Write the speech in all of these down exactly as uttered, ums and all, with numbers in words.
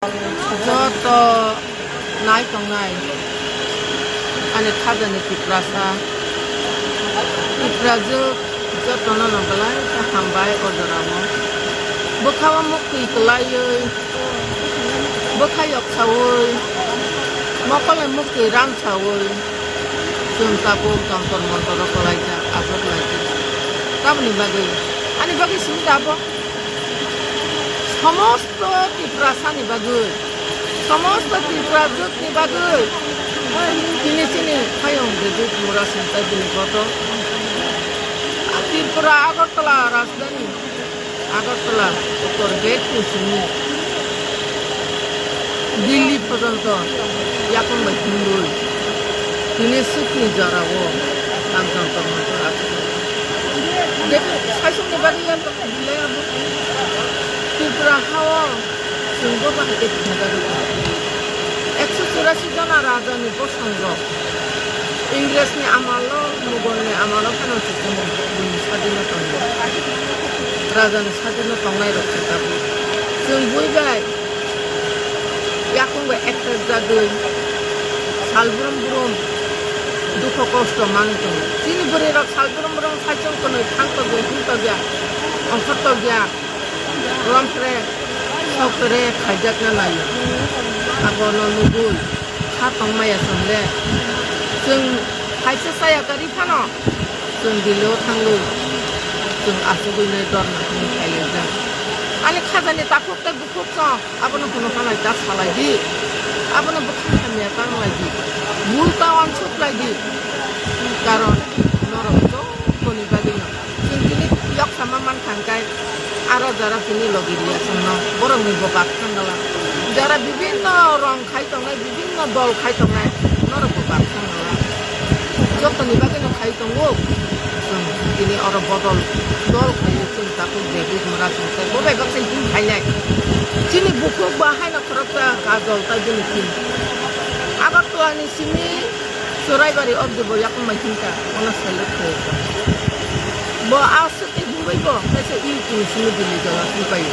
Joto nai tongnai ani khajani Tiprasa, Tiprajwk jotono no belai khe hambai o jorao. Bwkhao muktwi kwlaiwi, bwkha yoksaui, mokole muktwi ramsaui, chwng tabuk jontor montoro kwlaijak, ajwk laijak. Tamoni bagwi, ani bagwi simi da abo? Somosto Tiprasani bagwi, somosto Tiprajwkni bagwi, tini chini hayung David Murasing tei bini bodol Tripura Agartala rajdhani, Agartala uttor gate ni simi Delhi porjonto yakung bai tungwi tini swkni jorao ang jontor montor achuk. David saisongni bagwi Tripura hao chwng bo bahai khe thumjagwi tongo. Ekso churasi jona rajani bosongrok Ingresni amalo, Mugolni amalo phano chwng buini sadino tongo. Rajani sadino tongnairok se tabuk. Chwng bui bai yakung bai ekta jagwi salbrum brum dukho kosto manwi tongo. Chini bwrwirok salbrum brum saichung kwnwi thang tokya, him tokya, ongkhor tokya. Lomphre, sokre khaijakna naio. Abono nugwi kha tongmaya chwng le. Chwng khaisa chaya kari phano chwng Delhi-o thangwi chwng achugwi nai dorna hwnwi khailaijak. Ani khajani takhuk tei bukhuk chwng abono hwnwi halai ta salai di. Abono bwkhak hamya ta wng lai di. Bul ta uansuk lai di. Karon norok jotoni bagwino Chwng tini yok sama man thang khe, aro jara tini logi riya chwngno, borokni bo bak thang gala. Jara bibinno rong khai tongnai, bibinno dol khai tongnai, norok bo bak thang gala. Jotoni bagwino khai tongo, chwng tini oro bodol dol khai chwng tabuk David Murasing tei bo bai baksa him khainai. Chini bukhuk bo haino khoroksa Kajol tei bini team. Agartala ni simi Churaibari obdi bo yakung bai himkha, ono select khe. Bo aswk tei himbai bo, kaisa E U P ni simi Delhi jora himpai.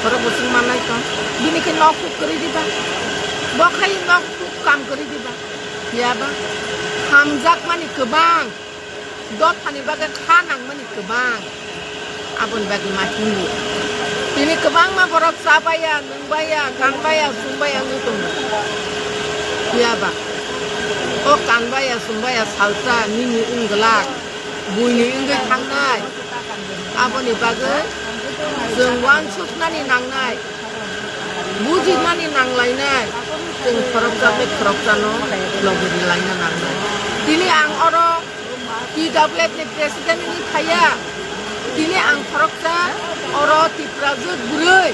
Khorok bwswk manai tong, bini khe nok huk kwrwi diba. Bo khai nok huk kam kwrwi diba. Phiya ba hamjakmani kwbang. Dophani bagwi kha nangmani kwbang. Aboni bagwi ma himli. Tini kwbangma borok chabaya, nwngbaya, kanbaya, chumbaya wngwi tongo. Phiya ba o kanbaya, chumbaya salsa nini wng glak, buini wngwi thangnai. Aboni bagwi chwng uansuknani nangnai. Bujinani nanglainai, chwng khoroksa tei khoroksano logi rilaina nangnai. Tini ang oro T W F ni president wngwi phaiya. Tini ang khoroksa oro Tiprajwk bwrwi,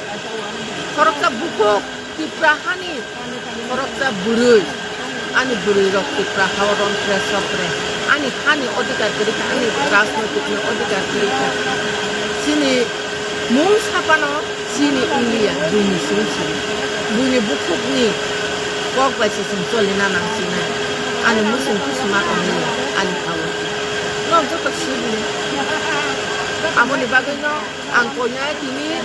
khoroksa bukhuk Tipra hani khoroksa bwrwi. Ani bwrwi rok Tipra hao ron kre sok kre. Ani hani odhikar kwrwi kha, ani rajnoitik ni odhikar kwrwi kha. Chini mung sapano chini wngya, buini simi simi. Buini bukhukni kok bai se chwng cholina nang sinai. Ani muchung kusuma tongwi ani hao. Norok joto sibini. Aboni bagwino ang koinai tini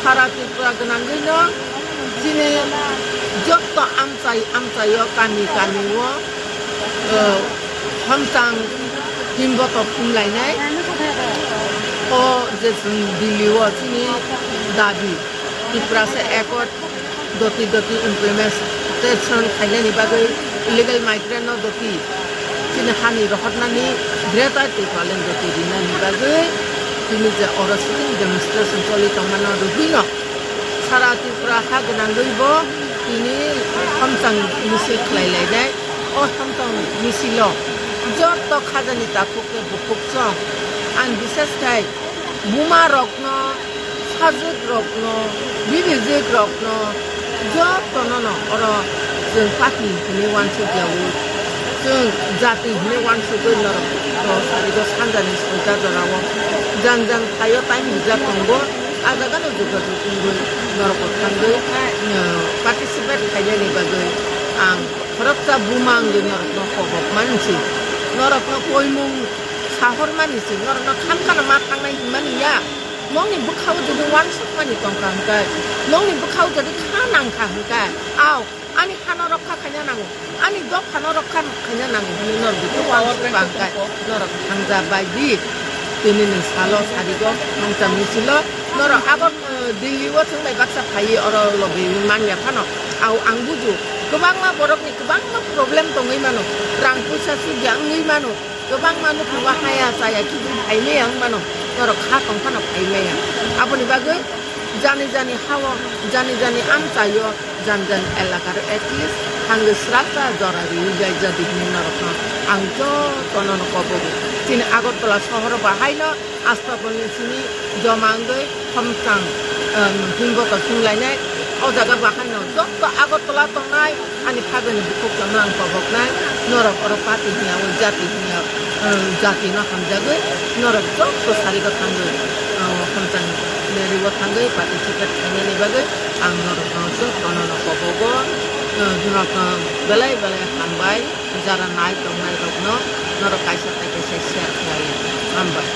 sara Tripura gwnangwino chini jotto amchai amchaio kami kamio, eh, hamchang himbotok himlainai. O je chwng Delhi o chini dabi Tiprasa Accord doti doti implementation khainani bagwi illegal migrant no doti chini hani rohornani Greater Tipraland doti rinani bagwi tini je oro sitting demonstration choli tongmano rwgwino sara Tripura ha gwnangwi bo tini hamchang misil khlai lainai. O hamchang misilo jotto khajani takhuk tei bukhuk chwng, ang bishes khai buma rokno, sajwk rokno, bibijwk rokno, jotono no oro chwng party hinwi uansuk ya o, chwng jati hinwi uansugwi norok to sarigo sanjani soita jorao jang jang thaio time rijak tongo, a jagano jogajog wngwi norokbo thangwi, eh, participate khainani bagwi ang khoroksa buma wngwi norokno kobok mansi, norokno koimung sahormani se, norokno khamkhano ma thangnai hinmani ya. Nokni bwkhao jodi uansukmani tongkha hwnkhe, nokni bwkhao jodi kha nangkha hwnkhe, ao ani hano rokha khaina nango, ani dophano rokha khaina nango hwnwi norok bithi uansukha hwnkhe norok thangja bai di. Tinini salo sarigo thangcha michilo norok abo, eh, Delhi o chwng bai baksa phaiwi oro lobwi manya phano. Ao ang bujo, kwbangma borokni kwbangma problem tongwi mano, rang puisa sugya wngwi mano, kwbangma nukhungo haya chaya khibi phaimaya wng mano, norok kha tong phano phaimaya. Aboni bagwi jani jani hao, jani jani amchaio, jani jani elakar at least thangwi srasa jora riwi jai jadi hwnwi norokno ang jotono no kobogo. Chini Agartala sohoro bahaino Astapalni simi joma wngwi Khomchang, em, himbo to sunglainai. O jaga bahaino joto Agartala tongnai, ani phagani bukhuk changno ang koboknai. Norok oro party hinya o jati hinya, em, jati no hamjagwi norok joto sarigo thangwi, em, Khomchang rally o thangwi participate khainani bagwi ang norokno jotono no kobogo. Em, norokno belai belai hambai. Jara nai tongnai rokno norok kaisa tai kaisa share khlai. Hambai.